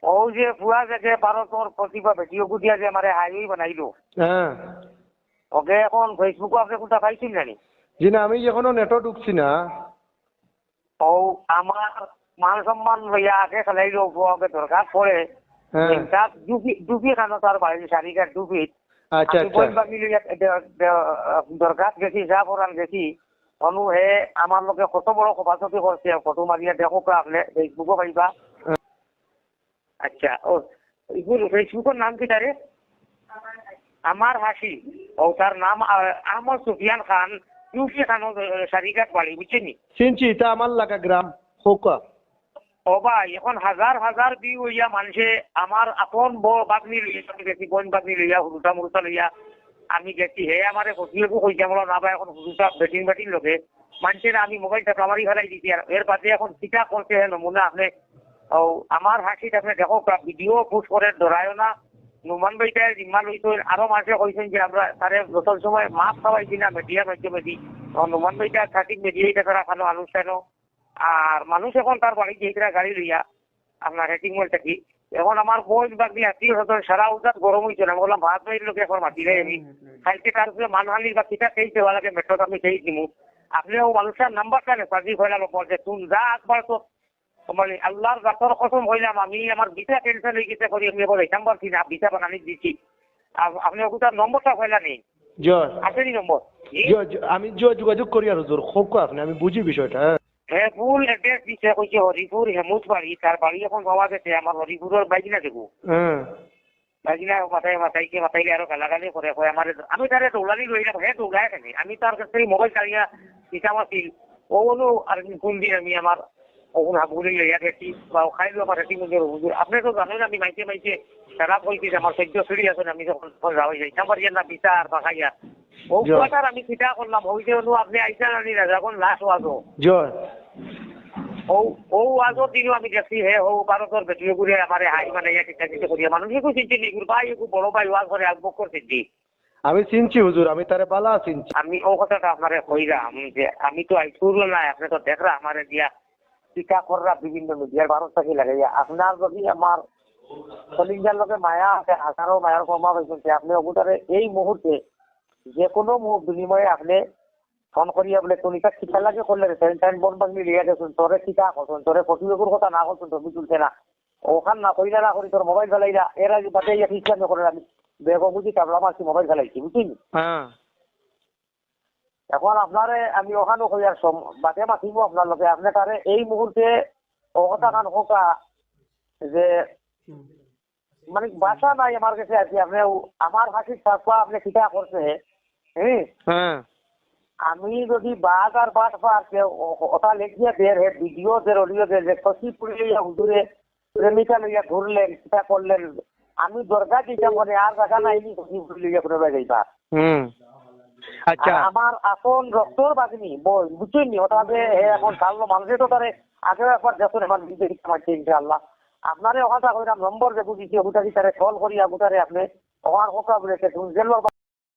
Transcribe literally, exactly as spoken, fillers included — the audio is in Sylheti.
ও যে পুয়া যে ভারতর প্রতিভা বেটি ওগু দিয়া যে আমারে হাইওয়ে বানাইলো। হ্যাঁ। ওকে এখন Facebook-ও আপনে কুনটা পাইছইন জানি? জি না, আমি এখনো নেটও ঢুকছি না। ও আমার মান সম্মান লইয়া আগে খেলাইলো, ওকে দরকার পড়ে। হ্যাঁ। তার ডুবি, ডুবি খানো তার বাড়ি, সারিঘাট ডুবি। আচ্ছা, আমি আচ্ছা। বইন বাগনি লইয়া দে-, দে-, দরকার গেছি, যা করার গেছি। অনু হে আমার লগে কত বড় খপাখপি করছে, ফটো মারিয়া দেখউক্কা আপনে, Facebook-ও পাইবা। হ্যাঁ। আচ্ছা, ও, Facebook-র নাম কিতা রে? আমার হাসি। ও, তার নাম, আ, আহমদ সুফিয়ান খান, ইউপি খানো, আ, সারিঘাট বাড়ি, বুঝছইন নি? চিনছি, ইতা আমার লাগা গ্রাম, খোকা। ও ভাই, এখন হাজার হাজার view অইয়া মানষে আমার আপন ব-, বাগনি লইয়া আমি গেছি, বইন বাগনি লইয়া, হুরুতা মুরুতা লইয়া আমি গেছি। হে আমারে কইছে, কইছে, "আমরা না ভাই, এখন হুরুতা বেটিন বেটিন লগে।" মানষে না, আমি মোবাইলটা কামারি ফেলাই দিছি। আর এর বাদে এখন কিতা করছে হে নমুনা আপনে, ও, আমার হাসিত আপনে দেখউক্কা, ভিডিও পোস্ট করে ডরায়ও না। নোমান ভাইটায় জিম্মা লইছইন, আরো মানষে কইছইন যে আমরা তারে যত সময় মাফ খাওয়াইছি না মিডিয়ার মাধ্যমে দি। ও নোমান ভাইটা সঠিক মিডিয়া, ইটা তারা খানো আনুষ্ঠানও। আর মানুষ এখন তার বাড়ি গিয়ে গাড়ি লইয়া আপনার হেটিং মল থাকি। এখন আমার বইন বাগনি আত্মীয় স্বজন সারা উজাত গরম অইছে না। আমি কইলাম, "ভাত ভাইর লোকে এখন মাতি নাই আমি।" কালকে তার উপরে মানহানির বা কিতা কেস দেওয়া লাগে, মেট্রোত আমি কেস দিমু। আপনে ও মানুষটার নাম্বারটা নেন, পাজি কইলাম, বলছে, "তুমি যা একবার তো, মানে, আল্লাহর জাতর কসম কইলাম, আমি আমার ভিসা ক্যান্সেল অই গেছে করি, আমি এবার যাইতাম পারছি না, ভিসা বানানি দিছি। আপ-, আপনে ওগুতার নম্বরটা কইলা নেই?" জি অয়। আছে নি নম্বর? জি? জি অয়, জি অয়, আমি জি অয় যোগাযোগ করি আর হুজুর, খোকা আপনে, আমি বুঝি বিষয়টা, হ্যাঁ। হে ভুল অ্যাড্রেস দিছে, কইছে হরিপুর হেমুত বাড়ি, তার বাড়ি এখন পাওয়া গেছে আমার হরিপুরর বাইক না দেবো। হ্যাঁ। বাগিনা মাথায় মাথায় কে মাথায় আরো গালাগালি করে, কয় আমারে, আমি তারে দৌড়ানি লইলাম, হে দৌড়ায় কেনে? আমি তার কাছ থেকে মোবাইল কাড়িয়া দিতাম আছিল। ও বলো, আর কোন দিন আমি আমার ওখানে হাবুগুলি লইয়া গেছি, বা ও খাইলো আমার হেঁটে মন্দির হুজুর। আপনি তো জানেন আমি মাইকে মাইকে খারাপ হইছি, আমার সহ্য ছুটি আছে না, আমি যখন তখন যাওয়াই যাই। আমার ইয়ে না বিচার বা খাইয়া। ও জি। কথার আমি চিন্তা করলাম, ওই যে অনু আপনি আইসা জানি না, যখন লাস্ট ওয়াজও। জি অয়। ও, ও ওয়াজর দিনও আমি দেখছি, হে, ও ভারতর বেটিও ঘুরে আমারে হাই মানে ইয়া কিতা কিতা করিয়া। মানুষ একটু চিনতে নি, ভাই, একটু বড় ভাই ওয়াজ করে, আবু বকর সিদ্দিক। আমি চিনছি হুজুর, আমি তারে বালা চিনছি। আমি ও কথাটা আপনারে কইলাম যে আমি তো আইসুরও নাই, আপনি তো দেখরা আমারে দিয়া কিতা কররা বিভিন্ন মিডিয়ার ভারত থাকি লাগাইয়া। আপনার যদি আমার কলিজার লগে মায়া আছে, হাজারো মায়ার কমা পাইছেন, আপনি ওগুতারে এই মুহূর্তে যে কোনো মুহূর্ত বিনিময়ে আপনি ফোন করিয়া বলে, "তুমি তা কিতা লাগে করলে রে? তাই তাই বন বাগনি লিয়া গেছুন, তোরে কিতা করছুন? তোরে ফকিরকুর কথা না করছুন, তুমি তুলছে না।" ওখান না কইলা না করি তোর মোবাইল ফেলাইলা, এর আগে বাদে ইয়া ইসলামে করে আমি বেগম বুঝি কাবলা মারছি, মোবাইল ফেলাইছি, বুঝছেন? হ্যাঁ। এখন আপনারে আমি ওখানে কই আর সম-, বাদে মাতিব আপনার লগে, আপনি তারে এই মুহূর্তে ও কথা কান হোকা যে মানে ভাষা নাই আমার কাছে আর কি। আপনি ও-, আমার হাসির ছাপা আপনি কিতা করছে, হ্যাঁ? হ্যাঁ। আমি যদি বাঘ আর বাট পার কে ও-, ও-, ওটা লেখিয়া দের, হে ভিডিও দের, অডিও দের, যে শশীপুরে ইয়া হুজুরে প্রেমিকা লইয়া ঘুরলেন, কিতা করলেন, আমি দরকার দিতাম মানে আর জায়গা নাই নি শশীপুরে লইয়া কোনো যাইবা। হুম। আচ্ছা। আর আমার আপন রক্তর বাগনি, বই, বুঝছেন নি? ওটা যে হে এখন কালো মানুষে তো তারে আগেও একবার দেখুন, আমার নিজে দিতে পারছে ইনশাআল্লাহ। আপনারে ওখানটা কইলাম নম্বর যে বুঝিছি, ওটা কি তারে কল করি, ওটারে আপনি ওখান কথা বলেছে, জেল